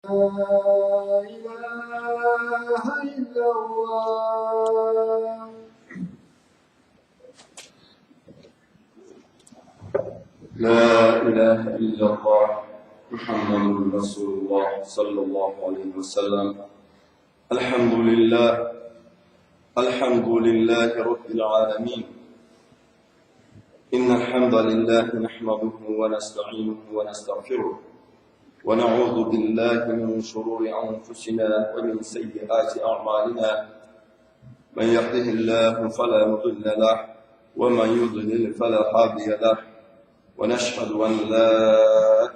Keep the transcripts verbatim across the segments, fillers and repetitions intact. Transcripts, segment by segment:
لا إله إلا الله. لا إله إلا الله محمد رسول الله صلى الله عليه وسلم. الحمد لله. الحمد لله رب العالمين. إن الحمد لله نحمده ونستعينه ونستغفره، ونعوذ بالله من شرور أنفسنا ومن سيئات أعمالنا. من يهده الله فلا مضل له، ومن يضلل فلا هادي له. ونشهد أن لا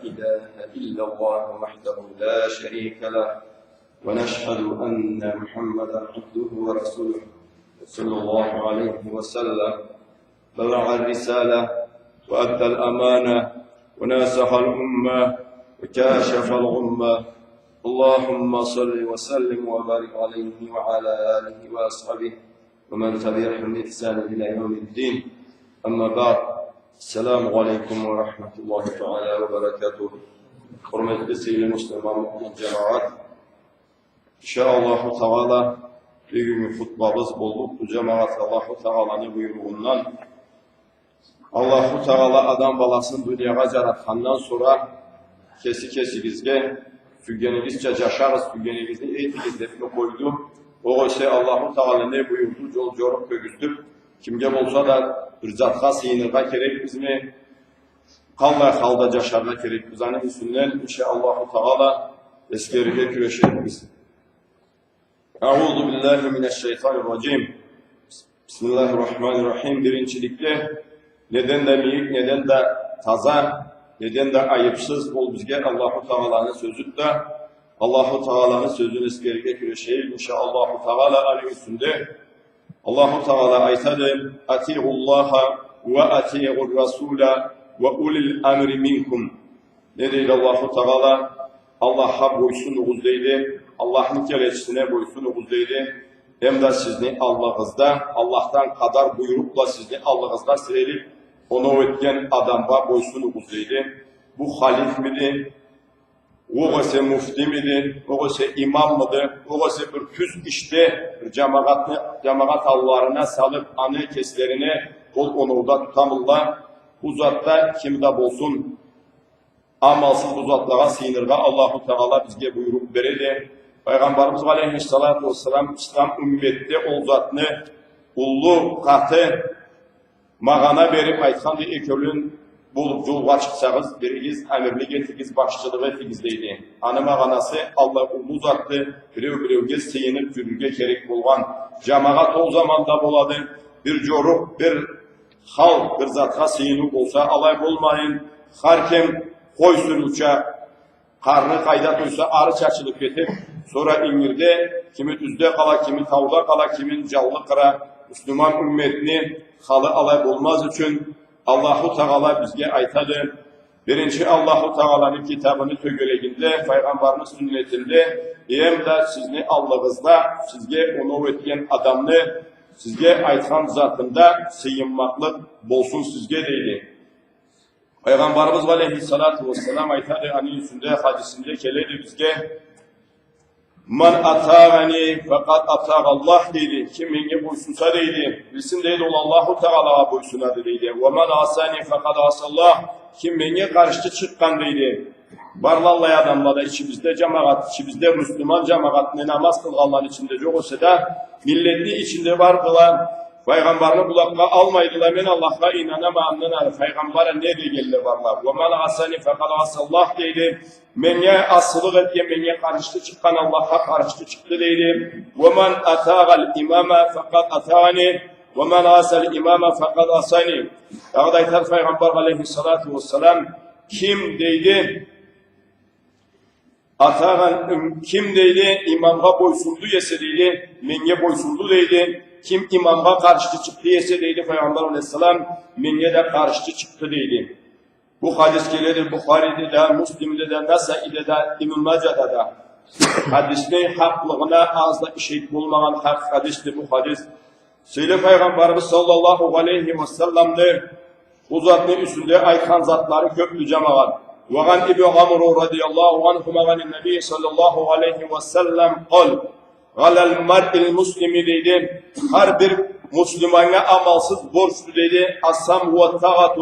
إله إلا الله وحده لا شريك له، ونشهد أن محمدا عبده ورسوله، صلى الله عليه وسلم. بلغ الرسالة وأدى الأمانة وناصح الأمة وكاشف الغمة. اللهم صل وسلم وبارك عليه وعلى آله وأصحابه ومن تبعهم بإحسان إلى يوم الدين. أما بعد. السلام عليكم ورحمة الله تعالى وبركاته. Хурметли, сыйлы муслиман, муъмин джамагъат. Иншааллаху Тагъала, бюгюннгю хутбабыз боллукъду, джамагъат, Аллаху Тагъаланы буйругъундан. Аллаху Тагъала адам баласын дуниягъа джаратхандан сора кеси кесигизге сюйгенигизча джашагъыз, сюйгенигизни этигиз деб къойду. Огъесе Аллаху Тагъала не буюрду, джол джорукъ кёргюзтюб, кимге болса да бир затха сыйыныргъа керекбизми? Къаллай халда джашаргъа керекбиз? Аны юсюнден, иншааллаху Тагъала, эсгерирге кюреширикбиз. أعوذ بالله من الشيطان الرجيم. بسم الله الرحمن الرحيم. Биринчиликде, неден да мийик, неден да таза, неден да айыбсыз ол бизге Аллаху Тагъаланы сёзюдю да, Аллаху Тагъаланы сёзюн эсгерирге кюрешейик, иншааллаху Тагъала, аны юсюнде. Аллаху Тагъала айтады: أطيعوا الله وأطيعوا الرسول وأولي الأمر منكم. Не дейди Аллаху Тагъала? Аллахха бойсунугъуз дейди, Аллахны келечисине бойсунугъуз дейди. Эм да сизни аллыгъызда, Аллахдан къадар буйрукъ бла сизни аллыгъызда сирелиб, оноу этген адамгъа бойсунугъуз дейди. Бу халифмиди, огъесе муфтимиди, огъесе имаммыды, огъесе бир тюз ишде бир джамагъатны, джамагъат алларына салыб, аны кеслерине ол оноуда тутамыдыла. Бу затда ким да болсун, амалсыз бу затлагъа сыйыныргъа Аллаху Тагъала бизге буйрукъ береди. Файгъамбарыбыз алейхиссалату уассалам ислам умметде ол затны уллу, къаты магъана бериб айтханды: экеулен болуб джолгъа чыкъсагъыз, биригиз амирлик этигиз, башчылыкъ этигиз, дейди. Аны магъанасы аллай уллу затды, биреу биреуге сыйыныб джюрюрге керек болгъан. Джамагъат ол заманда болады, бир джорукъ, бир хал, бир затха сыйыныу болса, алай болмайын, хар ким къой сюрюуча, къарны къайда тойса, ары чачылыб кетиб, сора ингирде, кими тюзде къала, кими тауда къала, кими джанлы къыра. Муслиман умметни халы алай болмаз ючюн Аллаху Тагъала бизге айтады, биринчи Аллаху Тагъаланы китабыны тёгерегинде, файгъамбарны сюннетинде, эм да сизни аллыгъызда сизге оноу этген адамны, сизге айтхан затында сыйынмакълыкъ болсун сизге, дейди. Файгъамбарыбыз алейхиссалату уассалам айтады, аны юсюнде хадисинде келеди бизге: من أطاعني فقد أطاع الله, дейди. Ким меннге бойсунса, дейди, билсин, дейди, ол Аллаху Тагъалагъа бойсунады, дейди. ومن عصاني فقد عصى الله. Ким меннге къаршчы чыкъгъан, дейди. Барла аллай адамла да ичибизде, джамагъат ичибизде, муслиман джамагъатны, намаз къылгъанланы ичинде джокъ эсе да, миллетни ичинде бардыла. Файгъамбарны къулакъгъа алмайдыла. Мен Аллахха ийнанама, андан ары файгъамбар а не дегенле барла. ومن عصاني فقد عصى الله, дейди. Меннге асылыкъ этген, меннге къаршчы чыкъгъан Аллахха къаршчы чыкъды, дейди. ومن أطاع الإمام فقد أطاعني ومن عصى الإمام فقد عصاني. Дагъыда айтады файгъамбар алейхиссалату уассалам, ким, дейди, атагъан, ким, дейди, имамгъа бойсунду эсе, дейди, меннге бойсунду, дейди. Ким имамгъа къаршчы чыкъды эсе, дейди файгъамбар алейхиссалам, меннге да къаршчы чыкъды, дейди. Бу хадис келеди Бухариде да, Муслимде да, Насаиде да, Ибн Маджада да. Хадисни хакълыгъына аз да ишек болмагъан хакъ хадисди бу хадис. Сыйлы файгъамбарыбыз саллаллаху алейхи уа салламны бу затны юсюнде айтхан затлары кёпдю, джамагъат. وعن ابن عمرو رضي الله عنهما عن النبي صلى الله عليه وسلم قال: على المرء المسلم, дейди, хар бир муслиманнга, амалсыз, борчду, дейди, السمع والطاعة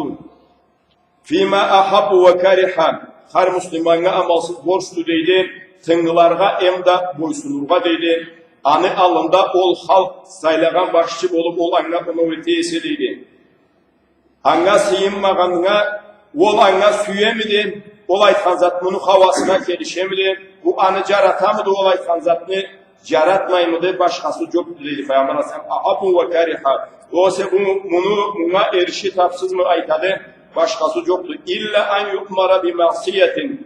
فيما أحب وكره. Хар муслиманнга амалсыз борчду, дейди, тынгыларгъа эмда бойсунургъа, дейди, аны аллында ол халкъ сайлагъан башчы болуп, ол анга оноу эте эсе, дейди. Анга сыйынмагъаннга, ол анга сюемиди, ол айтхан зат муну хауасына келишемиди, бу аны джаратамыды, ол айтхан затны джаратмаймыды, башхасы джокъду, дейди Пайгъамбар алейхиссалам. أحب وكره. Огъесе бу, муну, мунга эриши тапсызмы айтады, башхасы джокъду. إلا أن يؤمر بمعصية.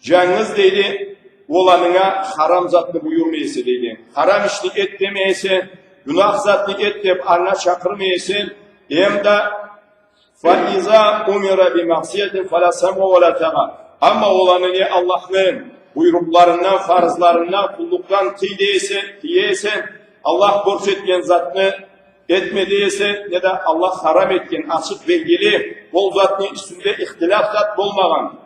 Джангыз, дейди, ол анга харам затны буюрмай эсе, дейди. Харам ишни эт демей эсе, гюнах затны эт деп анга чакъырмай эсе, эмда فإذا أمر بمعصية فلا سمع ولا طاعة. Амма ол аны не Аллахны буйрукъларындан, фарызларындан, къуллукъдан тый дей эсе, тые эсе, Аллах борч этген затны этме дей эсе, неда Аллах харам этген, ачыкъ белгили, ол затны юсюнде ихтилаф зат болмагъан,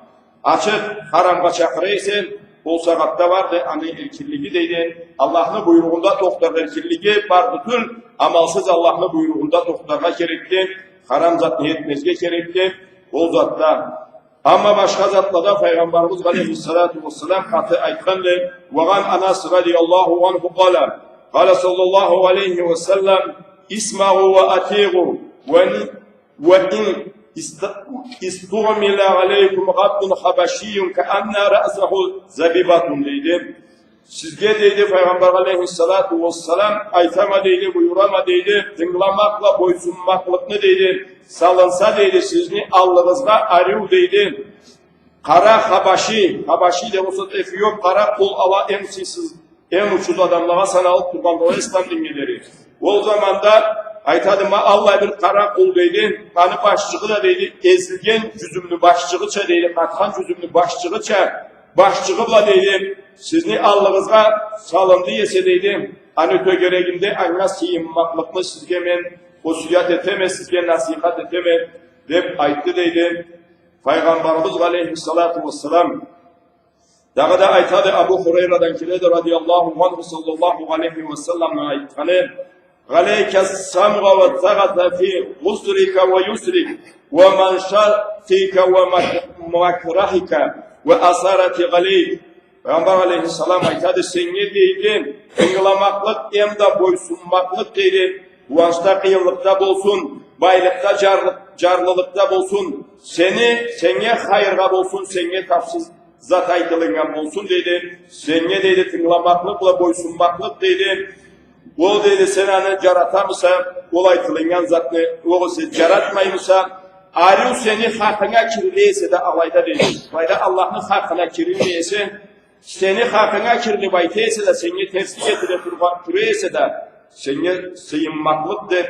ачыкъ харамгъа чакъыра эсе, ол сагъатда барды аны эркинлиги, дейди. Аллахны буйругъунда тохтаргъа эркинлиги бар бютюн, амалсыз Аллахны буйругъунда тохтаргъа керекди, харам затны этмезге керекди, ол затда. Амма башха затлада Пайгъамбарыбыз алейхиссалату уассалам къаты айтханды. وعن أنس رضي الله عنه قال: قال صلى الله عليه وسلم: اسمعوا وأطيعوا وإن وإن است-، استعمل عليكم عبد حبشي كأن رأسه زبيبة, дейди. Сизге, дейди, Пайгъамбар алейхиссалату уассалам, айтама, дейди, буюрама, дейди, тынгыламакъла бойсунмакълыкъны, дейди, салынса, дейди, сизни аллыгъызгъа ариу, дейди, къара хабаши, хабаши да болса, эфиоп, къара къул ала, эм сыйсыз, эм учуз адамлагъа саналып тургъанды ол ислам динге дери. Ол заманда айтады, ма аллай бир къара къул, дейди, аны башчыгъы да, дейди, эзилген джюзюмню башчыгъыча, дейди, къатхан джюзюмню башчыгъыча, башчыгъы бла, дейди, сизни аллыгъызгъа салынды эсе, дейди, аны тёгерегинде анга сыйынмакълыкъны сизге мен осуят этеме, сизге насыйхат этеме, деп айтды, дейди. Пайгъамбарыбыз алейхиссалату уассалам. Дагъыда айтады, Абу Хурайрадан келеди, радияллаху анху, саллаллаху алейхи ва салламны айтханы: عليك السمع والطاعة في عسرك ويسرك ومنشطك ومك-، مكرهك وأثرت عليك. Пайгъамбар алейхиссалам айтады, сеннге, дейди, тынгыламакълыкъ эмда бойсунмакълыкъ, дейди, къууанчда, къыйынлыкъда болсун, байлыкъда, джарлы-, джарлылыкъда болсун, сени, сеннге хайыргъа болсун, сеннге тапсыз зат айтылыннган болсун, дейди, сеннге, дейди, тынгыламакълыкъ бла бойсунмакълыкъ, дейди, ол, дейди, сен аны джаратамыса, ол айтылыннган затны, огъесе джаратмаймыса, ариу сени хакъынга кириле эсе да алайда, дейди. Былайда Аллахны хакъына кирилмей эсе, сени хакъынга кирилип айта эсе да, сеннге терслик этиле тургъа-, тура эсе да, сеннге сыйынмакълыкъ деп,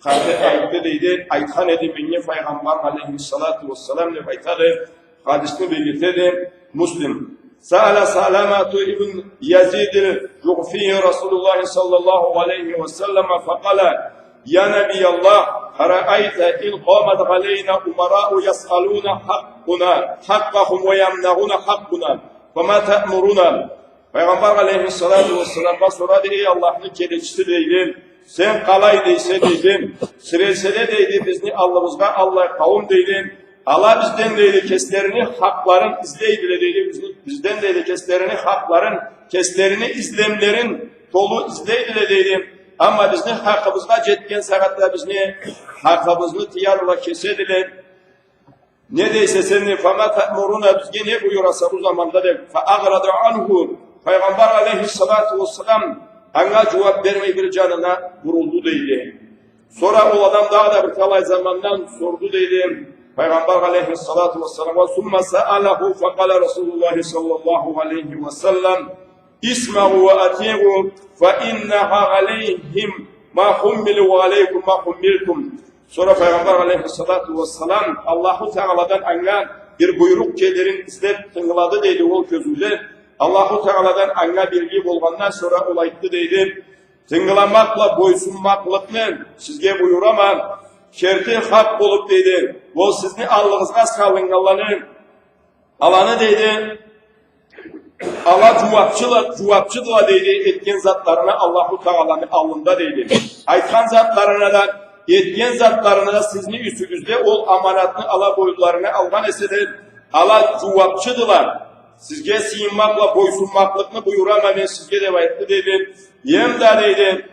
къаты айтды, дейди, айтхан эди меннге Пайгъамбар алейхиссалату уассалам, деп айтады хадисни, бегитеди Муслим. سأل سلمة بن يزيد الجعفي رسول الله صلى الله عليه وسلم فقال: يا نبي الله، أرأيت إن قامت علينا أمراء يسألون حقنا، حقهم ويمنعون حقنا، فما تأمرنا؟ Пайгъамбар алейхиссалату уассаламгъа сорады, эй Аллахны келечиси, дейди, сен къалай дейсе, дейди, сирелселе, дейди, бизни аллыбызгъа аллай къауум, дейди, ала бизден, дейди, кеслерини хакъларын излейдиле, дейди, бизни, бизден, дейди, кеслерини хакъларын, кеслерини излемлерин толу излейдиле, дейди, амма бизни хакъыбызгъа джетген сагъатда бизни хакъыбызны тыядыла, кеседиле. Не дейсе сен, не, فما تأمرنا, бизге не буюраса бу заманда, деп. فأعرض عنه, Пайгъамбар алейхиссалату уассалам анга джууап бермей, бир джанына бурулду, дейди. Сора ол адам дагъыда бир талай замандан сорду, дейди, Пайгъамбар алейхиссалату уассаламгъа. ثم سأله فقال رسول الله صلى الله عليه وسلم: اسمعوا وأطيعوا، فإنها عليهم ما حملوا وعليكم ما حملتم. Сора Пайгъамбар алейхиссалату уассалам Аллаху Тагъаладан анга бир буйрукъ келирин излеп тынгылады, дейди, ол кёзюуде. Аллаху Тагъаладан анга белгили болгъандан сора ол айтды, дейди: тынгыламакъ бла бойсунмакълыкъны сизге буюрама, керти хакъ болуп, дейди, ол сизни аллыгъызгъа салыннганланы Аланы, дейди, ала джууабчыла-, джууабчыдыла, дейди, этген затларына Аллаху Тагъаланы аллында, дейди. Айтхан затларына да, этген затларына да сизни юсюгюзде ол аманатны ала бойнларына алгъан эсе да, ала джууабчыдыла. Сизге сыйынмакъ бла бойсунмакълыкъны буюрама мен сизге, деб айтды, дейди. Эм да, дейди,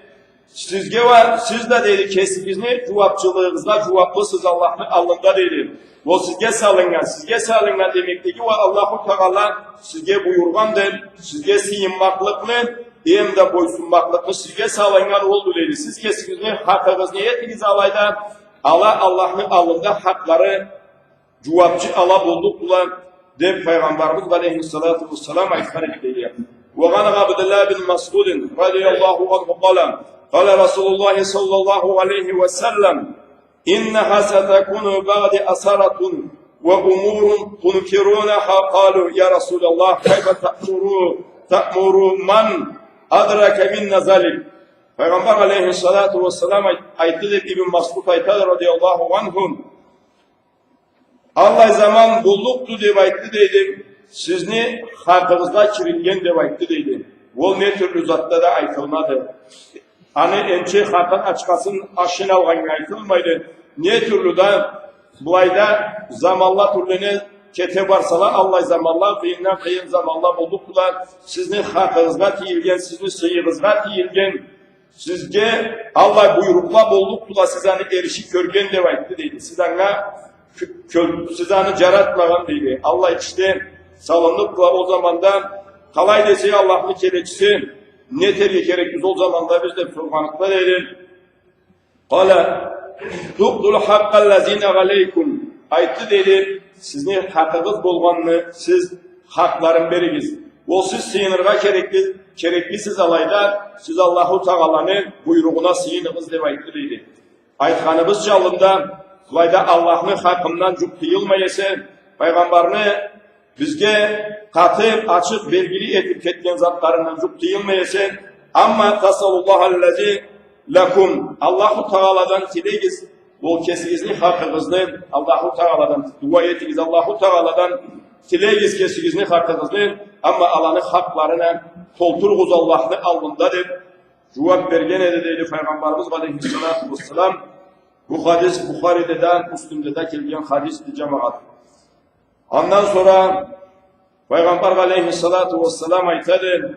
сизге уа, сиз да, дейди, кесигизни джууабчылыгъыгъызгъа джууаблысыз Аллахны аллында, дейди. Ол сизге салыннган, сизге салыннган демеклиги уа Аллаху Тагъала сизге буюргъанды, сизге сыйынмакълыкъны, эм да бойсунмакълыкъны сизге салыннган олду, дейди. Сиз кесигизни хакъыгъызны этигиз алайда, ала Аллахны аллында хакълары джууабчы ала боллукъдула, деб Пайгъамбарыбыз алейхиссалату уассалам айтхан эди, дейди. وعن عبد الله بن مسعود رضي الله عنه قال: قال رسول الله صلى الله عليه وسلم: إنها ستكون بعدي عثرة وأمور تنكرونها. قالوا: يا رسول الله، كيف تأمر، تأمر من أدرك منا ذلك؟ Пайгъамбар алейхиссалату уассалам айт-, айтды деб Ибн Масъуд айтады, радияллаху анху. Аллай заман боллукъду деб айтды, дейди. Сизни хакъыгъызгъа кирилген деб айтды, дейди. Ол не тюрлю затда да айтылмады. Аны энчи хакъын, ачхасын, ашын алгъаннга айтылмайды. Не тюрлю да, былайда заманла тюрлене кете барсала, аллай заманла, къыйындан къыйын заманла боллукъдула. Сизни хакъыгъызгъа тийилген, сизни сыйыгъызгъа тийилген, сизге аллай буйрукъла боллукъдула, сиз аны эриши кёрген деб айтды, дейди. Сиз анга кё-, кё-, сиз аны джаратмагъан, дейди. Аллай ишде салынныкъдыла ол заманда. Къалай десе, Аллахны келечиси, не этерге керекбиз ол заманда биз, деб соргъаныкъда, дейди. قال: تؤدوا الحق الذي عليكم. Айтды, дейди, сизни хакъыгъыз болгъанны сиз хакъларын беригиз. Ол сиз сыйыныргъа керекли, кереклисиз алайда, сиз Аллаху Тагъаланы буйругъуна сыйыныгъыз, деб айтды, дейди. Айтханыбызча аллында, былайда Аллахны хакъындан джукъ тыйылмай эсе, Пайгъамбарны бизге къаты, ачыкъ, белгили этиб кетген затларындан джукъ тыйылмай эсе, амма تسألوا الله الذي لكم. Аллаху Тагъаладан тилегиз, ол кесигизни хакъыгъызны, Аллаху Тагъаладан дуа этигиз, Аллаху Тагъаладан тилегиз кесигизни хакъыгъызны, амма аланы хакъларын толтуругъуз Аллахны аллында, деб джууаб берген эди, дейди, Пайгъамбарыбыз алейхиссалату уассалам. Бу хадис Бухариде да, Муслимде да келген хадисди, джамагъат. Андан сора Пайгъамбар алейхиссалату уассалам айтады: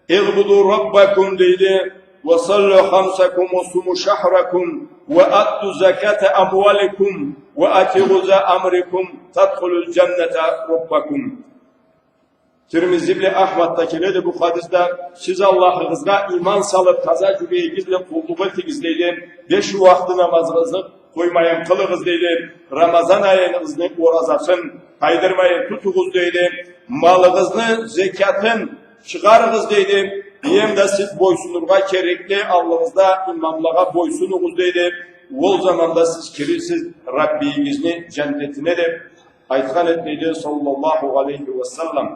اعبدوا ربكم, дейди, وصلوا خمسكم وصوموا شهركم وأدوا زكاة أموالكم وأطيعوا ذا أمركم تدخلوا الجنة ربكم. Тирмизи бла Ахмадда келеди бу хадисде: сиз Аллахыгъызгъа иман салыб, таза джюрегигиз бла къуллукъ этигиз, дейди. Беш уахты намазыгъызны къоймайын къылыгъыз, дейди. Рамазан айыгъызны оразасын къайдырмайын тутугъуз, дейди. Малыгъызны зекятын чыгъарыгъыз, дейди. Эм да сиз бойсунургъа керекли аллыгъызда имамлагъа бойсунугъуз, дейди. Ол заманда сиз кирирсиз Раббигизни джаннетине, деб айтхан эди, дейди, саллаллаху алейхи ва саллам.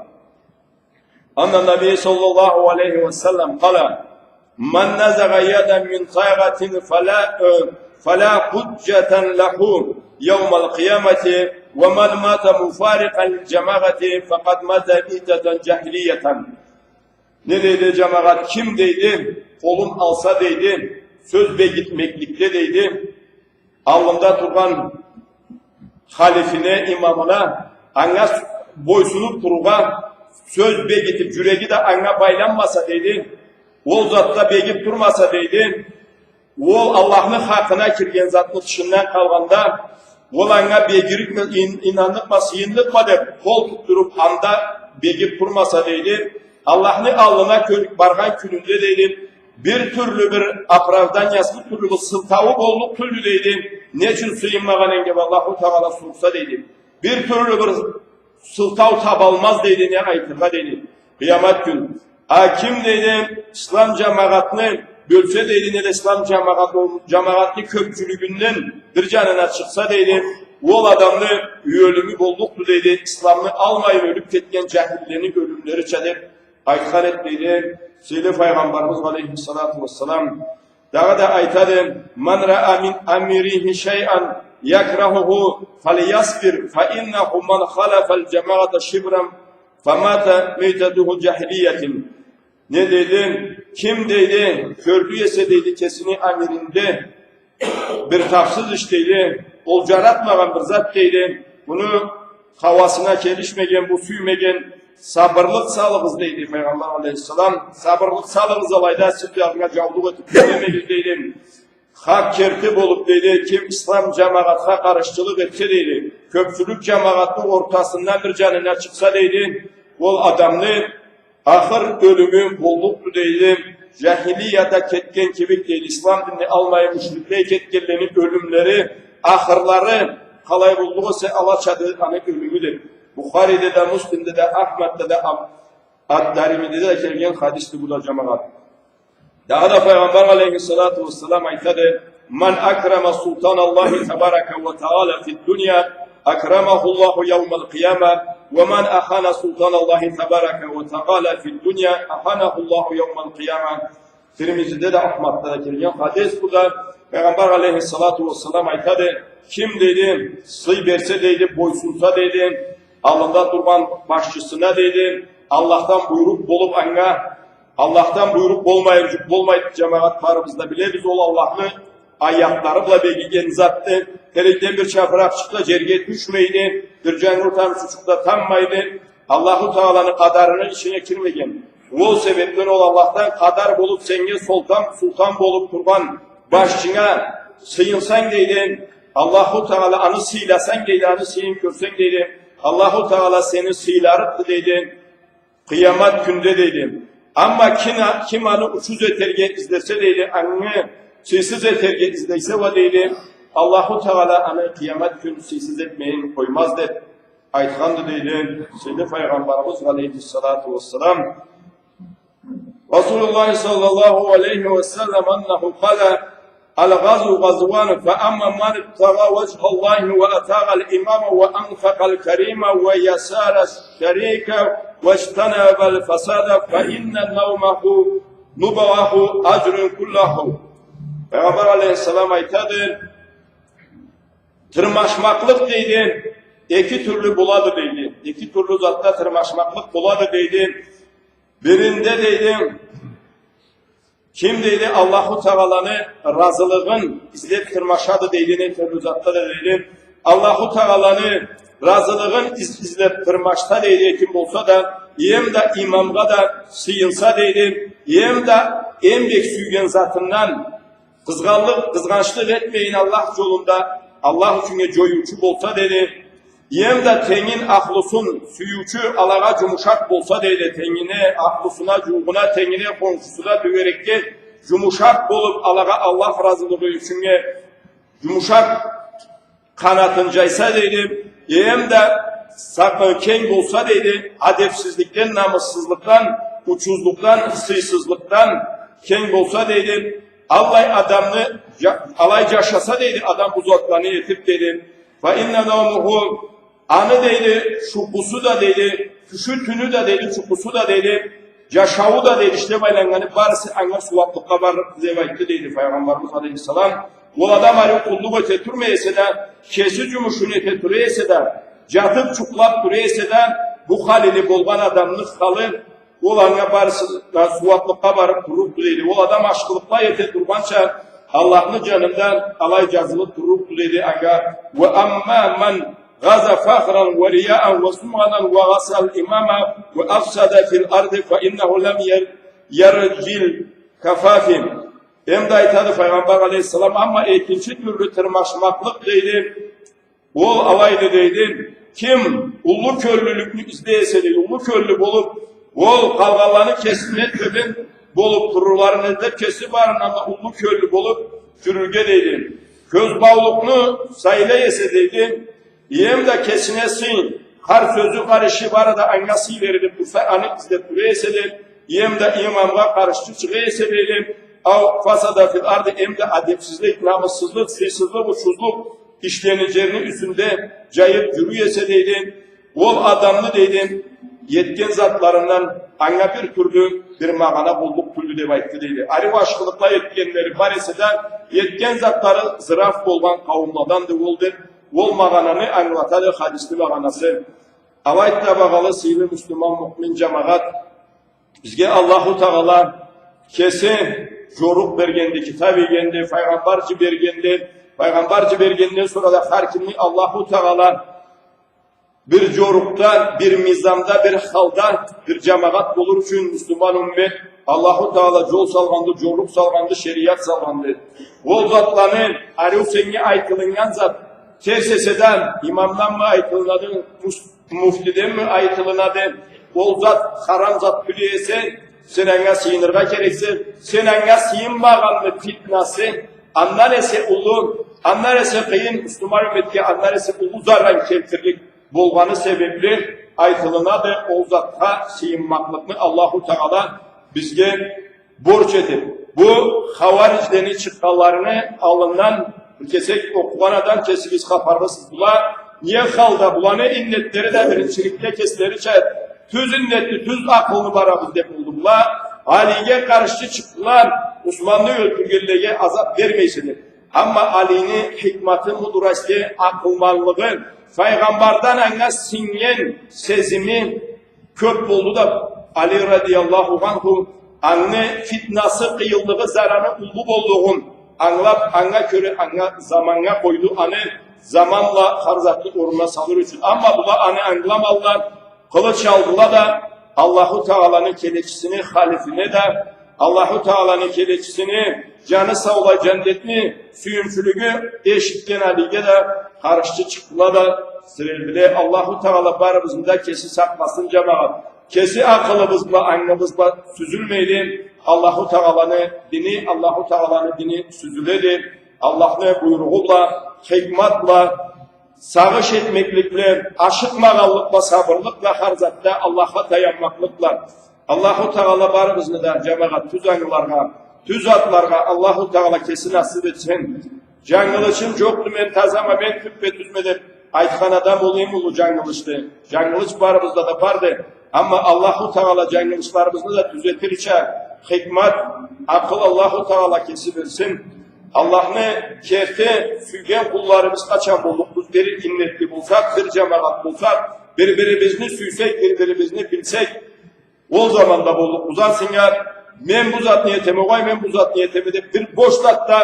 أن النبي صلى الله عليه وسلم قال: من نزع يدا من طاعة فلا، فلا حجة له يوم القيامة، ومن مات مفارقا للجماعة فقد مات ميتة جاهلية. Не дейди, джамагъат, ким, дейди, къолун алса, дейди, сёз бегитмекликде, дейди, аллында тургъан халифине, имамына, анга с-, бойсунуб турургъа сёз бегитиб, джюреги да анга байланмаса, дейди, ол затда бегиб турмаса, дейди, ол Аллахны хакъына кирген затны тышындан къалгъанда, ол анга бегирикме, ин-, ийнанныкъма, сыйынныкъма деб, къол тутдуруб, анда бегиб турмаса, дейди, Аллахны аллына кёрюб баргъан кюнюнде, дейди, бир тюрлю бир оправданиясы, бир тюрлю бир сылтауу боллукъ тюлдю, дейди. Не ючюн сыйынмагъан эдинг деб Аллаху Тагъала сорса, дейди. Бир тюрлю бир сылтау табалмаз, дейди, не айтыргъа, дейди. Къыямат кюн. А ким, дейди, ислам джамагъатны бёлсе, дейди, неда ислам джамагъат-, джамагъатны кёбчюлюгюнден бир джанына чыкъса, дейди, ол адамны ёлюмю боллукъду, дейди, исламны алмайын ёлюб кетген джахиллени ёлюмлерича, деб айтхан эди, дейди, сыйлы Файгъамбарыбыз алейхиссалату уассалам. Дагъыда айтады: من رأى من أميره شيئا يكرهه فليصبر، فإنه من خالف الجماعة شبرا فمات ميتته جاهلية. Не дейди, ким дейди, кёрдю эсе дейди, кесини амиринде бир тапсыз иш дейди, ол жаратмагъан бир зат дейди, муну хауасына келишмеген, бу сюймеген, сабырлыкъ салыгъыз дейди Пайгъамбар алейхиссалам. Сабырлыкъ салыгъыз, алайда сиз да анга жаулукъ этип кёрмегиз дейди. Хакъ керти болуп дейди, ким ислам жамагъатха къаршчылыкъ этсе дейди, кёпчюлюк жамагъатны ортасындан бир жанына чыкъса дейди, ол адамны ахыр ёлюмю боллукъду дейди, жахилияда кетген кибик дейди, ислам динни алмай мушриклей кетгенлени ёлюмлери, ахырлары къалай боллукъ эсе, алачады аны ёлюмю деп. Бухариде да, Муслимде да, Ахмадда да, Аб-, Ад-Даримиде да келген хадисди бу да, жамагъат. Дагъыда Пайгъамбар алейхиссалату уассалам айтады: من أكرم سلطان الله تبارك وتعالى في الدنيا أكرمه الله يوم القيامة، ومن أهان سلطان الله تبارك وتعالى في الدنيا أهانه الله يوم القيامة. Тирмизиде да, Ахмадда да келген хадис бу да. Пайгъамбар алейхиссалату уассалам айтады: ким дейди, сый берсе дейди, бойсунса дейди, аллында тургъан башчысына дейди, Аллахдан буйрукъ болуп анга Аллахдан буйрукъ болмайынчыкъ болмайды, жамагъат, барыбыз да билебиз, ол Аллахны аятла бла бегиген затды. Терекден бир чапыракъчыкъ да жерге тюшмейди, бир жангур тамчычыкъ да таммайды. Аллаху Тааланы къадарыны ичине кирмеген. Ол себепден ол Аллахдан къадар болуп сеннге солтан, султан болуп тургъан башчынга сыйынсанг дейди, Аллаху Таала, аны сыйласанг дейди, аны сыйын кёрсенг дейди, Аллаху Таала сени сыйларыкъды дейди. Къыямат кюнде дейди. Амма ким а-, ким аны учуз этерге излесе дейди, аны сыйсыз этерге излесе уа дейди, Аллаху Таала аны къыямат кюн сыйсыз этмейин къоймаз деп айтханды дейди сыйлы Пайгъамбарыбыз алейхиссалату уассалам. رسول الله صلى الله عليه وسلم أنه قال: الغزو غزوان، فأما من ابتغى وجه الله وأطاع الإمام وأنفق الكريم ويسار الشريك واجتنب الفساد فإن نومه نبوه أجر كله. Пайгъамбар алейхиссалам айтады, тырмашмакълыкъ дейди, эки тюрлю болады дейди. Эки тюрлю затда тырмашмакълыкъ болады дейди. Биринде дейди, ким дейди, Аллаху Тааланы разылыгъын излеп тырмашады дейди, не тюрлю затда да дейди. Аллаху Тааланы разылыгъын из-, излеп тырмашса дейди, ким болса да, эм да имамгъа да сыйынса дейди, эм да эм бек сюйген затындан къызгъанлыкъ, къызгъанчлыкъ этмейин Аллах жолунда, Аллах ючюннге жоюучу болса дейди. Эм да тенгин, ахлусун сюйюучю, алагъа жумушакъ болса дейди, тенгине, ахлусуна, жуугъуна, тенгине, хоншусуна, тёгерекге жумушакъ болуп, алагъа Аллах разылыгъы ючюннге жумушакъ къанатын жайса дейди. Эм да сакъы кенг болса дейди, адепсизликден, намыссызлыкъдан, учузлукъдан, сыйсызлыкъдан кенг болса дейди. Аллай адамны жа-, алай жашаса дейди, адам бу затланы этип дейди. فإن نومه, аны дейди, жукъусу да дейди, тюшю, тюню да дейди, жукъусу да дейди, жашауу да дейди, ишлеп айланнганы барысы анга сууаплыкъгъа барыр деп айтды дейди Пайгъамбарыбыз алейхиссалам. Ол адам ары къуллукъ эте турмай эсе да, кеси жумушун эте тура эсе да, жатып жукълап тура эсе да, бу хал иле болгъан адамны халы, ол анга барысы да сууаплыкъгъа барып турлукъду дейди. Ол адам ашхылыкъла эте тургъанча, Аллахны жанында алай жазылып турлукъду дейди анга. وأما من غزا فخرا ورياء وسمعة وعصى الإمام وأفسد في الأرض فإنه لم ير-، يرج الكفاف. Эм да айтады Пайгъамбар алейхиссалам, амма экинчи тюрлю тырмашмакълыкъ дейди, ол алайды дейди, ким уллу кёллюлюкню излей эсе дейди, уллу кёллю болуп, ол къалгъанланы кесинден тёбен болуп турларын излеп, кеси барындан да уллу кёллю болуп жюрюрге дейди. Кёзбаулукъну сайлай эсе дейди, эм да кесине сый, хар сёзю, хар иши бары да анга сый берилип турса, аны излеп тура эсе да, эм да имамгъа къаршчы чыгъа эсе дейди, أو فسد في الأرض, эм да адепсизлик, намыссызлыкъ, сыйсызлыкъ, учузлукъ ишлени жерни юсюнде жайып жюрюй эсе дейди, ол адамны дейди, этген затларындан анга бир тюрлю бир магъана боллукъ тюлдю деп айтды, дейди. Ариу ашхылыкъла этгенлери бар эсе да, этген затлары зыраф болгъан къауумладанды ол деп, ол магъананы ангылатады хадисни магъанасы. Алайды да, багъалы, сыйлы муслиман, муъмин джамагъат, бизге Аллаху Тагъала кеси джорукъ бергенди, китаб ийгенди, файгъамбар джибергенди. Файгъамбар джибергенден сора да хар кимни Аллаху Тагъала бир джорукъда, бир мизанда, бир халда, бир джамагъат болур ючюн, муслиман уммет, Аллаху Тагъала джол салгъанды, джорукъ салгъанды, шериат салгъанды. Ол затланы, ариу сеннге айтылыннган зат, терс эсе да, имамданмы айтылынады, мус-, муфтиденми айтылынады, ол зат харам зат тюл эсе, сен анга сыйыныргъа керексе, сен анга сыйынмагъанны фитнасы андан эсе уллу, андан эсе къыйын, муслиман умметге андан эсе уллу заран келтирлик болгъаны себепли айтылынады, ол затха сыйынмакълыкъны Аллаху Тагъала бизге борч этип. Бу хавариджлени чыкъгъанларыны аллындан бир кесек окъугъан адам кесигиз хапарлысыз. Была не халда, буланы иннетлери да биринчиликде кеслерича тюз иннетли, тюз акъыллы барабыз деп болду. Была Алиге къаршчы чыкъдыла, Усманны ёлтюргенлеге азап бермейсе деп. Амма Алини хикматы, мудрости, акъылманлыгъы, файгъамбардан анга сингген сезими кёп болду да, Али радияллаху анху аны фитнасы, къыйынлыгъы, зараны уллу боллугъун ангылап, анга кёре, анга заманнга къойду аны, заман бла хар затны орнуна салыр ючюн. Амма была аны ангыламадыла, къылыч алдыла да, Аллаху Тагъаланы келечисини халифине да, Аллаху Тагъаланы келечисини джаны саулай джаннетни сюйюмчюлюгю эшитген Алиге да къаршчы чыкъдыла да, сирелдиле. Аллаху Тагъала барыбызны да кеси сакъласын, джамагъат. Кеси акъылыбыз бла, ангыбыз бла сюзюлмейди. Аллаху Тагъаланы дини, Аллаху Тагъаланы дини сюзюледи. Аллахны буйругъу бла, хикмат бла, сагъыш этмеклик бла, ашыкъмагъанлыкъ бла, сабырлыкъ бла, хар затда Аллахха таянмакълыкъ бла. Аллаху Тагъала барыбызны да, джамагъат, тюз ангыларгъа, тюз атларгъа Аллаху Тагъала кеси насып этсин. Джангылычым джокъду, мен тазама, мен тюппе-тюзме деп айтхан адам ол эм уллу джангылычды. Джангылыч барыбызда да барды. Амма Аллаху Тагъала джангылычларыбызны да тюзетирча хикмат, акъыл Аллаху Тагъала кеси берсин. Аллахны керти сюйген къулларыбыз къачан боллукъбуз, бир иннетли болсакъ, бир джамагъат болсакъ, бир-бирибизни сюйсек, бир-бирибизни билсек, ол заманда боллукъбуз. Ансы, мен бу затны этеме огъай, мен бу затны этеме деп, бир бош затда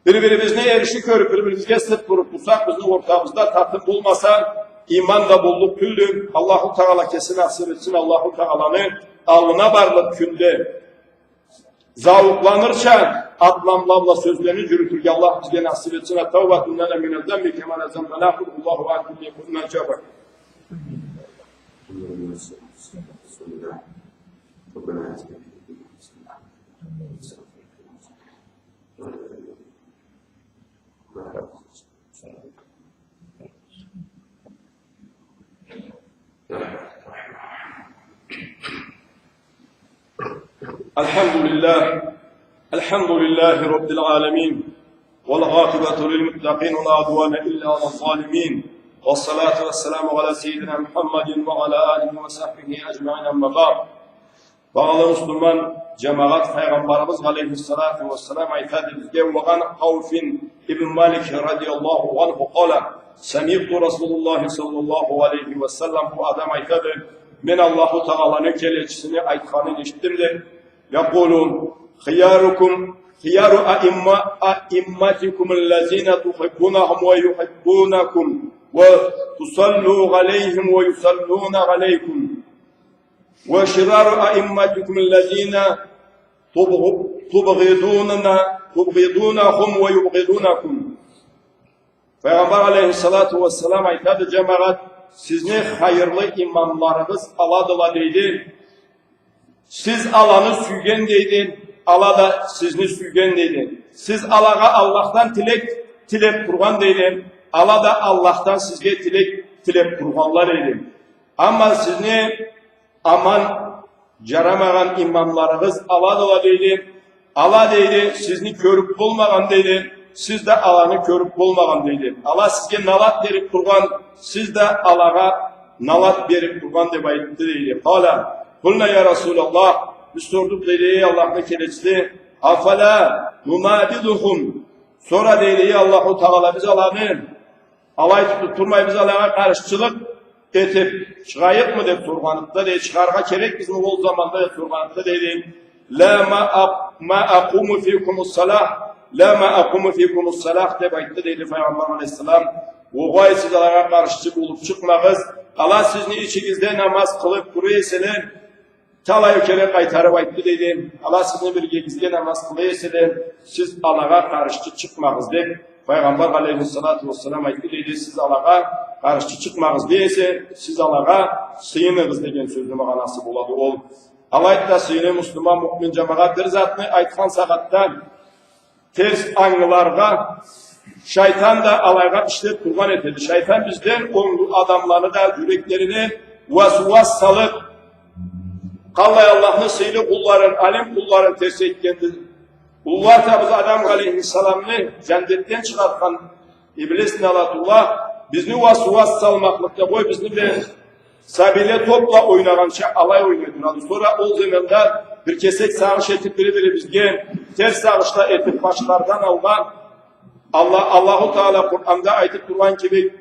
бир-бирибизни эриши кёрюп, бир-бирибизге сырт буруп турсакъ, бизни ортабызда татын болмаса, иман да боллукъ тюлдю. Аллаху Тагъала кеси насып этсин, Аллаху Тагъаланы аллына барлыкъ кюнде зауукъланырча атламла бла сёзлени джюрютюрге Аллах бизге насып этсин. التائب من الذنب كمن لا ذنب له. قل هو الله أحد، لم يكن له كفوا أحد. الحمد لله. الحمد لله رب العالمين. والعاقبة للمتقين ولا عدوان إلا على الظالمين. والصلاة والسلام على سيدنا محمد وعلى آله وصحبه أجمعين. أما بعد. Багъалы муслиман джамагъат, Файгъамбарыбыз алейхиссалату уассалам айтады бизге: وعن عوف بن مالك رضي الله عنه قال: سمعت رسول الله صلى الله عليه وسلم. Бу адам айтады: мен Аллаху Тагъаланы келечисини айтханын эшитдим, деп. يقول: خياركم، خيار أئمة، أئمتكم الذين تحبونهم ويحبونكم، وتصلوا عليهم ويصلون عليكم. وشرار أئمتكم الذين تبغ-، تبغضون، تبغضونهم ويبغضونكم. Файгъамбар алейхиссалату уассалам айтады, джамагъат, сизни хайырлы имамларыгъыз аладыла, дейди. Сиз аланы сюйген, дейди, ала да сизни сюйген, дейди. Сиз алагъа Аллахдан тилек тилеп тургъан, дейди, ала да Аллахдан сизге тилек тилеп тургъанла, дейди. Амма сизни аман джарамагъан имамларыгъыз аладыла, дейди. Ала, дейди, сизни кёрюп болмагъан, дейди. Сиз да аланы кёрюп болмагъан, дейди. Ала сизге налат берип тургъан, сиз да алагъа налат берип тургъан деп айтды, дейди. Къала, къулна я Расулаллах, биз сордукъ, дейди, эй Аллахны келечиси, афала нунабизухум, сора, дейди, эй Аллаху Тагъала, биз аланы алай тутуп турмай, биз алагъа къаршчылыкъ этип чыгъайыкъмы деп соргъаныкъда, дейди, чыгъаргъа керекбизми ол заманда деп соргъаныкъда, дейди, ла ма а-, ма акъуму фикумус-салах, ла ма акъуму фикумус-салах деп айтды, дейди Файгъамбар алейхиссалам. Огъай, сиз алагъа къаршчы болуп чыкъмагъыз. Ала сизни ичигизде намаз къылып тура эселе, талай кере къайтарып айтды, дейди. Ала сизни биргегизде намаз къыла эселе, сиз алагъа къаршчы чыкъмагъыз деп Файгъамбар алейхиссалату уассалам айтды, дейди. Сиз алагъа къаршчы чыкъмагъыз дей эсе, сиз алагъа сыйыныгъыз деген сёзню магъанасы болады ол. Алайды да, сыйыны муслиман, муъмин джамагъат, бир затны айтхан сагъатда терс ангыларгъа шайтан да алайгъа ишлеп тургъан этеди. Шайтан бизден онглу адамланы да джюреклерине уасуас салып, къаллай Аллахны сыйлы къулларын, алим къулларын терс этгенди. Уллу атабыз Адам алейхиссаламны джандетден чыгъартхан Иблис, налатуллах, бизни уасуас салмакълыкъда, къой, бизни бла сабийле топ бла ойнагъанча алай ойнай турады. Сора ол заманда бир кесек сагъыш этип, бири-бирибизге терс сагъышла этип башлардан алгъа, Алла-, Аллаху Тагъала Къуранда айтып тургъан кибик,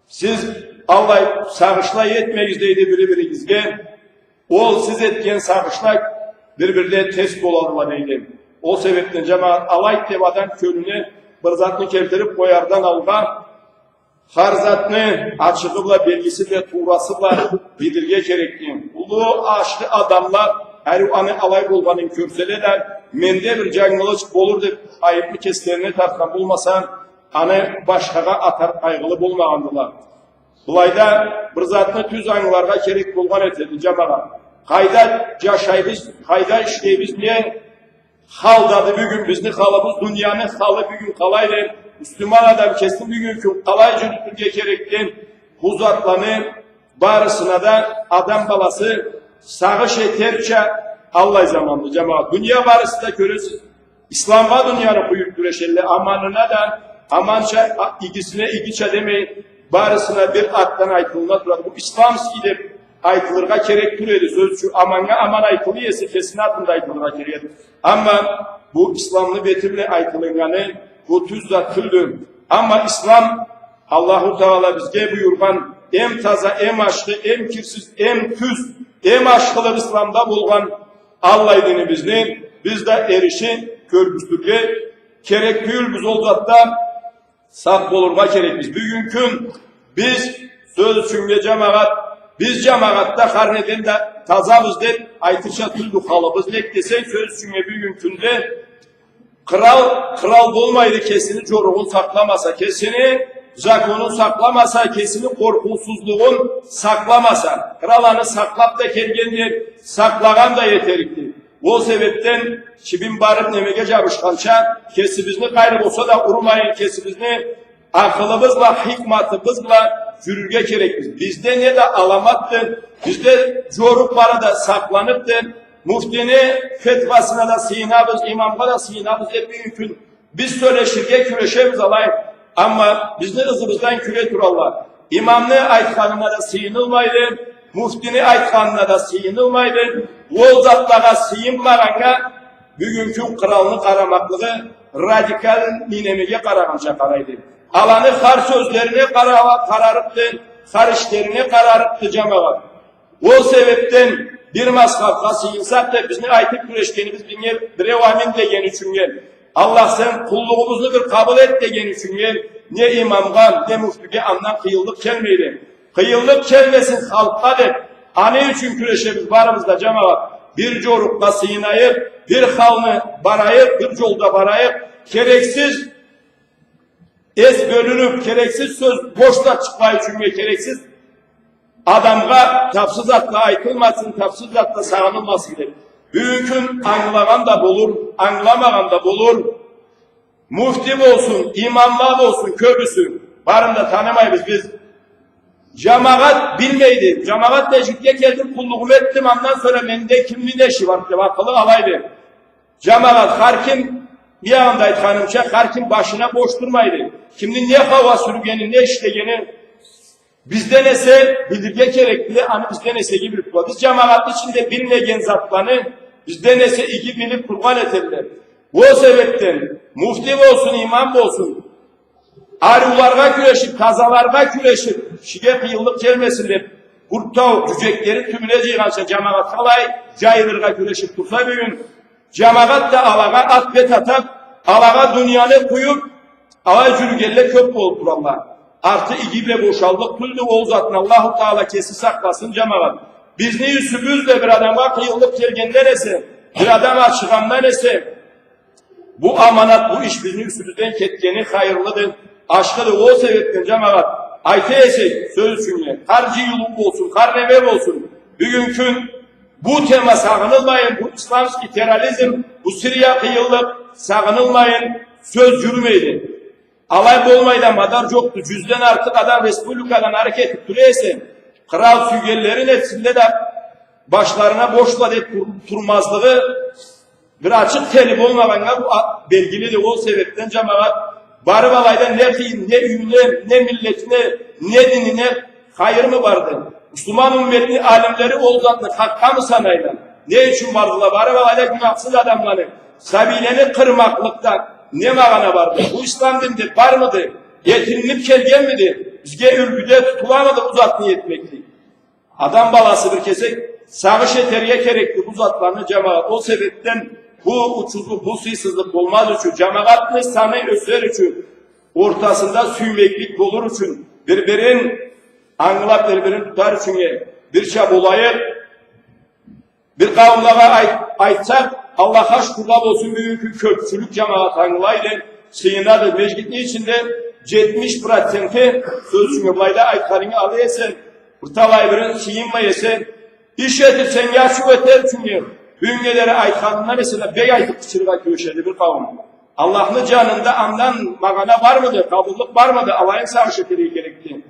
сиз аллай сагъышла этмегиз, дейди, бири-биригизге. Ол сиз этген сагъышла бир-бирле терс боладыла, дейди. Ол себепден, джамагъат, алайды деп адам кёлюне бир затны келтирип къоярдан алгъа, хар затны ачыгъы бла, белгиси бла, туурасы бла билирге керекди. Уллу ашхы адамла ариу аны алай болгъанын кёрселе да, менде бир джангылыч болур деп айыпны кеслерине тартхан болмаса, аны башхагъа атар къайгъылы болмагъандыла. Былайда бир затны тюз ангыларгъа керек болгъан этеди, джамагъат. Къайда джашайбыз, къайда ишлейбиз, не халдады бюгюн бизни халыбыз, дунияны халы бюгюн къалайды, муслиман адам кесин бюгюн кюн къалай джюрютюрге керекди, бу затланы барысына да адам баласы сагъыш этерча аллай заманды, джамагъат. Дуния барысы да, кёресиз, Исламгъа дунияны къуюп кюрешелле, аманына да аманча, а, игисине игича демей, барысына бир атдан айтылына турады. Бу исламский деп айтылыргъа керек тюл эди. Сёз ючюн, аманнга аман айтыла эсе, кесини атында айтылыргъа керек эди. Амма бу исламны бети бла айтылыннганы бу тюз зат тюлдю. Амма ислам Аллаху Тагъала бизге буюргъан эм таза, эм ашхы, эм кирсиз, эм тюз, эм ашхылыкъ исламда болгъан аллай динибизни биз да эриши кёргюзтюрге керек тюйюлбюз. Ол затда сакъ болургъа керекбиз. Бюгюн кюн биз, сёз ючюннге, джамагъат, биз джамагъатда хар неден да тазабыз деп айтырча тюлдю халыбыз. Нек десенг, сёз ючюннге, бюгюн кюнде Кърал, кърал болмайды, кесини джоругъун сакъламаса, кесини законун сакъламаса, кесини къоркъуусузлугъун сакъламаса. Кърал аны сакълап да келгенди, сакълагъан да этерикди. Ол себепден чибин барып немеге джабышханча, кесибизни къайры болса да урмайын, кесибизни акъылыбыз бла, хикматыбыз бла джюрюрге керекбиз. Бизде не да аламатды, бизде джорукъ бары да сакъланыпды. Муфтини фетвасына да сыйынабыз, имамгъа да сыйынабыз деп бюгюн кюн биз сёлеширге кюрешебиз алай. Амма бизни ызыбыздан кюре туралла. Имамны айтханына да сыйынылмайды, муфтини айтханына да сыйынылмайды. Ол затлагъа сыйынмагъаннга бюгюн кюн къралны къарамакълыгъы радикал немеге къарагъанча къарайды. Аланы хар сёзлерине къара-, къарарыкъды, хар ишлерине къарарыкъды, джамагъат. Ол себепден бир мазхабха сыйынсакъ да, бизни айтып кюрешгенибиз бир не, биреу амин дегени ючюннге, Аллах, сен къуллугъубузну бир къабыл эт дегени ючюннге, не имамгъа, не муфтиге андан къыйынлыкъ келмейди. Къыйынлыкъ келмесин халкъгъа деп, аны ючюн кюрешебиз барыбыз да, джамагъат. Бир джорукъгъа сыйынайыкъ, бир халны барайыкъ, бир джолда барайыкъ. Керексиз эс бёлюнюп, керексиз сёз, бош зат чыкъмай ючюннге, керексиз адамгъа тапсыз затла айтылмасын, тапсыз затла сагъынылмасын деп. Бюгюн кюн ангылагъан да болур, ангыламагъан да болур. Муфти болсун, имамла болсун, кёбюсю. Барын да танымайбыз биз. Джамагъат билмейди. Джамагъат, межгитге келдим, къуллугъуму этдим, андан сора менде кимни не иши бар деп, акъылы алайды. Джамагъат, хар ким, биягъында айтханымча, хар ким башына бош турмайды. Кимни не хауа сюргени, не ишлегени, Бизден эсе билирге керекдиле, аны бизден эсе иги билиб тургъан. Биз джамагъатны ичинде билмеген затланы бизден эсе иги билиб тургъан этелле. Ол себебден муфти болсун, имам болсун, ариуларгъа кюрешиб, тазаларгъа кюрешиб, кишиге къыйынлыкъ келмесин деб, къурт тауукъ джюджеклерин тюбюне джыйгъанча, джамагъатха алай джайылыргъа кюрешиб турса бюгюн, джамагъат да алагъа ат-бет атаб, алагъа дунияны къуюб, алай джюрюгенле кёб болуб туралла. Арты иги бла бошаллыкъ тюлдю, ол затны Аллаху Таала кеси сакъласын, джамагъат. Бизни юсюбюз бла бир адамгъа къыйынлыкъ келгенден эсе, бир адам ачыгъандан эсе, бу аманат, бу иш бизни юсюбюзден кетгени хайырлыды, ашхыды. Ол себебден, джамагъат, айта эсек, сёз ючюн, хар джыйылыу болсун, хар неме болсун, бюгюн кюн бу тема сагъынылмайын, бу исламский терроризм, бу Сирия къыйынлыкъ сагъынылмайын сёз джюрюмейди. Алай болмай да мадар джокъду. Джюзден артыкъ адам республикадан ары кетиб тура эсе, кърал сюйгенлерин этсинле да, башларына бошлукъла деб тур-, турмазлыгъы бир ачыкъ тели болмагъаннга бу а-, белгилиди. Ол себебден, джамагъат, барыб алайда не къыйын, не юйюне, не миллетине, не динине хайырмы барды? Муслиман умметни алимлери ол затны хакъгъамы санайла? Не ючюн бардыла? Барыб алайда гюнахсыз адамланы, сабийлени къырмакълыкъда не магъана барды? Бу ислам динде бармыды? Этилиниб келгенмиди? Бизге юлгюде тутуламыды бу затны этмеклик? Адам баласы бир кесек сагъыш этерге керекди бу затланы, джамагъат. Ол себебден бу учузлукъ, бу сыйсызлыкъ болмаз ючюн, джамагъатны саны ёсер ючюн, ортасында сюймеклик болур ючюн, бир-бирин ангылаб, бир-бирин тутар ючюн бирча болайыкъ. Бир къауумлагъа айт-, айтсакъ, Аллахха шукурла болсун, бюгюн кюн кёбчюлюк джамагъат ангылайды, сыйынады. Межгитни ичинде джетмиш проценти, сёз ючюн, былайда айтханынгы ала эсе, бир талай бирин сыйынмай эсе, иш этиб, сеннге ачыу этер ючюн, бюгюннге дери айтханындан эсе да бек айтыб къычырыргъа кюрешеди бир къауум. Аллахны джанында андан магъана бармыды, къабыллыкъ бармыды, алайын сагъыш этерге керекди.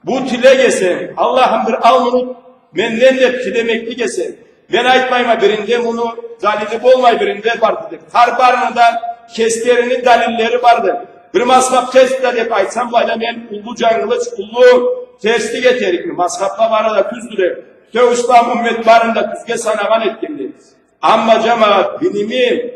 Бу тилек эсе, Аллахым, бир ал муну менден деб тилемеклик эсе, мен айтмайма, биринде муну далили болмай, биринде барды деб. Хар барыны да кеслерини далиллери барды. Бир мазхаб терс да деб айтсам, былайда мен уллу джангылыч, уллу терслик этерикме. Мазхабла бары да тюздюле. Бютеу ислам уммет барын да тюзге санагъан этгенди. Амма, джамагъат, билими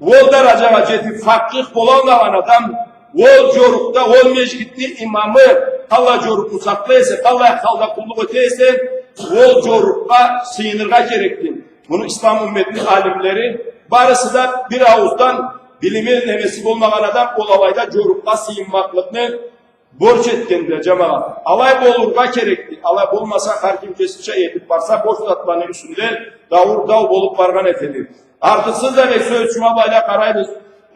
ол даражагъа джетиб, факъих болалмагъан адам, ол джорукъда, ол межгитни имамы къаллай джорукъну сакълай эсе, къаллай халда къуллукъ эте эсе, ол джорукъгъа сыйыныргъа керекди. Муну ислам умметни алимлери барысы да бир аууздан, билими, немеси болмагъан адам ол алайда джорукъгъа сыйынмакълыкъны борч этгендиле, джамагъат. Алай болургъа керекди. Алай болмаса, хар ким кесича этиб барса, бош затланы юсюнде даур дау болуб баргъан этеди. Артыкъсыз да, бек сёз ючюн, былайда къарайбыз.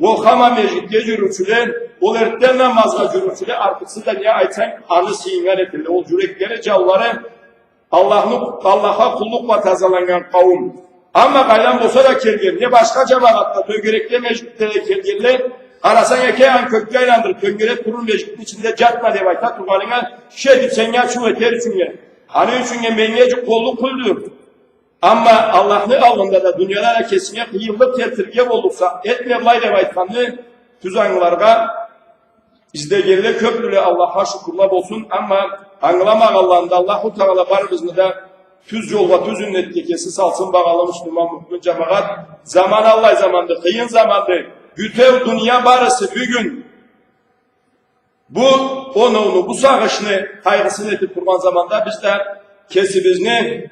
Ол хаман межгитге джюрюучюле, ол эртден намазгъа джюрюучюле, артыкъсыз да не айтсанг, аны сыйыннган этелле. Ол джюреклери, джанлары Аллахны, Аллахха къуллукъ бла тазаланнган къауум. Амма къайдан болса да келген, не башха джамагъатла, тёнгерекде межгитледе келгенле, къарасанг, эки аягъын кёкге айландырыб, тёнгерек къуру межгитни ичинде джатма деб айта тургъанынга, иш этиб, сеннге ачыу этер ючюннге. Аны ючюннге меннге джукъ боллукъ тюлдю. Амма Аллахны аллында да, дунияда да кесинге къыйынлыкъ келтирирге боллукъса, этме былай деб айтханны тюз ангыларгъа излегенле кёбдюле, Аллахха шукурла болсун, амма ангыламагъанланы да Аллаху Таала барыбызны да тюз джолгъа, тюз иннетге кеси салсын, багъалы муслиман, муъмин джамагъат. Заман аллай заманды, къыйын заманды. Бютеу дуния барысы бюгюн бу оноуну, бу сагъышны къайгъысын этиб тургъан заманда биз да кесибизни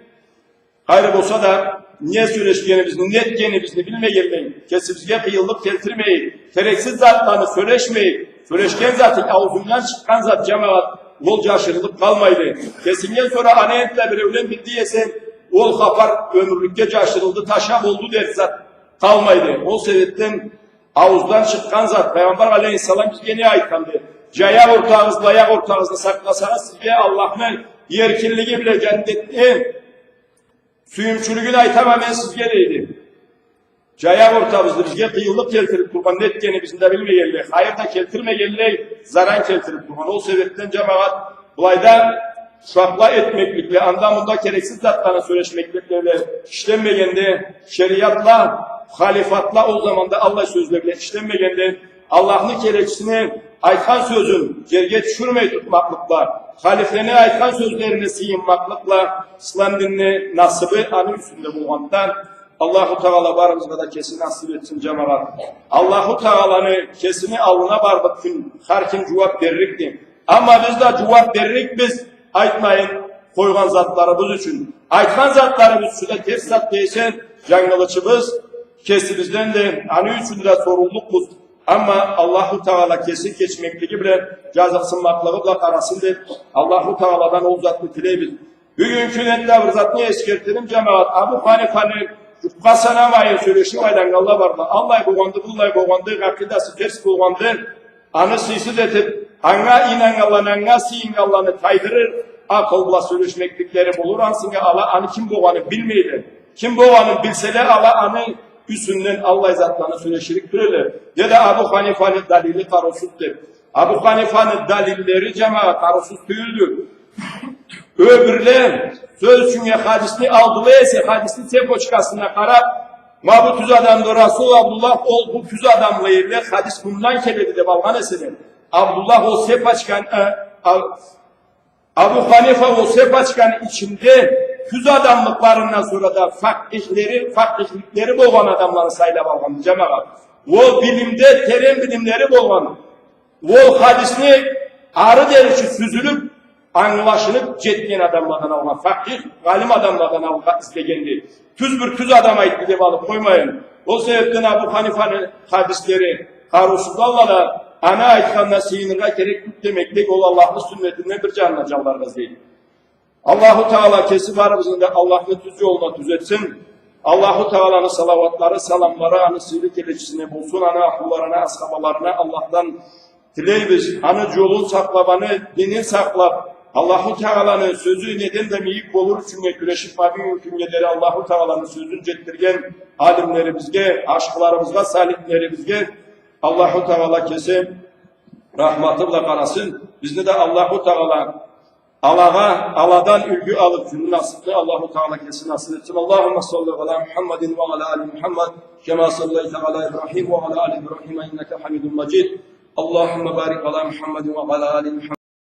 Къайры болса да, не сёлешгенибизни, не этгенибизни билмегенлей, кесибизге къыйынлыкъ келтирмей, керексиз затланы сёлешмей, сёлешген заты, аузунгдан чыкъгъан зат, джамагъат, ол джашырылыб къалмайды. Кесингден сора аны энтда биреулен билди эсе, ол хапар ёмюрлюкге джашырылды, таша болду дер зат къалмайды. Ол себебден аууздан чыкъгъан зат, Пайгъамбар алейхиссалам бизге не айтханды? Джаякъ ортагъызны, аякъ ортагъызны сакъласагъыз, сизге Аллахны эркинлиги бла джаннетни сюйюмчюлюгюн айтама мен сизге, дейди. Джаякъ ортабызны бизге къыйынлыкъ келтириб тургъан, не этгенибизни да билмегенлей, хайыр да келтирмегенлей, заран келтириб тургъан. Ол себебден, джамагъат, былайда ушакъла этмеклик бла, анда-мында керексиз затланы сёлешмеклик бла ишленмегенде, шериатла, халифатла ол заманда аллай сёзле бла ишленмегенде, Аллахны келечисини айтхан сёзюн джерге тюшюрмей тутмакълыкъ бла, халифлени айтхан сёзлерине сыйынмакълыкъ бла, ислам динини насыбы аны юсюнде болгъандан, Аллаху Тагъала барыбызгъа да кеси насыб этсин, джамагъат. Аллаху Тагъаланы кесини аллына барлыкъ кюн хар ким джууаб берликди. Амма биз да джууаб берликбиз, айтмайын къойгъан затларыбыз ючюн. Айтхан затларыбыз ючюн да терс зат эсе, джангылычыбыз кесибизден да, аны ючюн да соруллукъбуз. Амма Аллаху Тагъала кеси кечмеклиги бла, джазыкъсынмакълыгъы бла къарасын деб, Аллаху Тагъаладан ол затны тилейбиз. Бюгюн кюн энтда бир затны эсгертирим, джамагъат. Абу Ханифаны джукъгъа санамайын сёлешиб айланнганла барла. Аллай болгъанды, быллай болгъанды, акъидасы терс болгъанды. Аны сыйсыз этиб, анга ийнаннганланы, анга сыйыннганланы тайдырыр акъыл бла сёлешмекликлери болур. Ансынга ала аны ким болгъанын билмейле. Ким болгъанын билселе, ала аны юсюнден аллай затланы сёлеширик тюлеле. Неда Абу Ханифаны далили къарыусуз деб. Абу Ханифаны далиллери, джамагъат, къарыусуз тюйюлдю. Ёбюрле, сёз ючюннге, хадисни алдыла эсе, хадисни цепочкасына къараб, ма бу тюз адамды, Расул Абдуллах, ол бу тюз адамла эдиле, хадис мындан келеди деб алгъан эселе. Абдуллах ол цепочканы, э, а-, Абу Ханифа ол цепочканы ичинде тюз адамлыкъларындан сора да факъихлери, факъихликлери болгъан адамланы сайлаб алгъанды, джамагъат. Ол билимде, терен билимлери болгъан. Ол хадисни ары дери сюзюлюб, ангылашыныб джетген адамладан алгъа, факъих, алим адамладан алгъа излегенди. Тюз бир тюз адам айтды деб алыб къоймайын. Ол себебден Абу Ханифаны хадислери къарыусузладыла да, аны айтханына сыйыныргъа керек тюлдю демеклик, ол Аллахны сюннетинден бир джанына джанларгъа излейди. Аллаху Тагъала кеси барыбызны да Аллахны тюз джолуна тюзетсин. Аллаху Тагъаланы салауатлары, саламлары аны сыйлы келечисине болсун, аны ахлуларына, асхабаларына Аллахдан тилейбиз. Аны джолун сакълаб, аны динин сакълаб, Аллаху Тагъаланы сёзю неден да мийик болур ючюннге кюрешиб, ма бюгюн кюннге дери Аллаху Тагъаланы сёзюн джетдирген алимлерибизге, ашхыларыбызгъа, салихлерибизге Аллаху Тагъала кеси рахматы бла къарасын. Бизни да Аллаху Тагъала алагъа, аладан юлгю алыб джюрюр насыбны Аллаху Тагъала кеси насыб этсин. اللهم صل على محمد وعلى آل محمد كما صليت على إبراهيم وعلى آل إبراهيم إنك حميد مجيد. اللهم بارك على محمد وعلى آل محمد.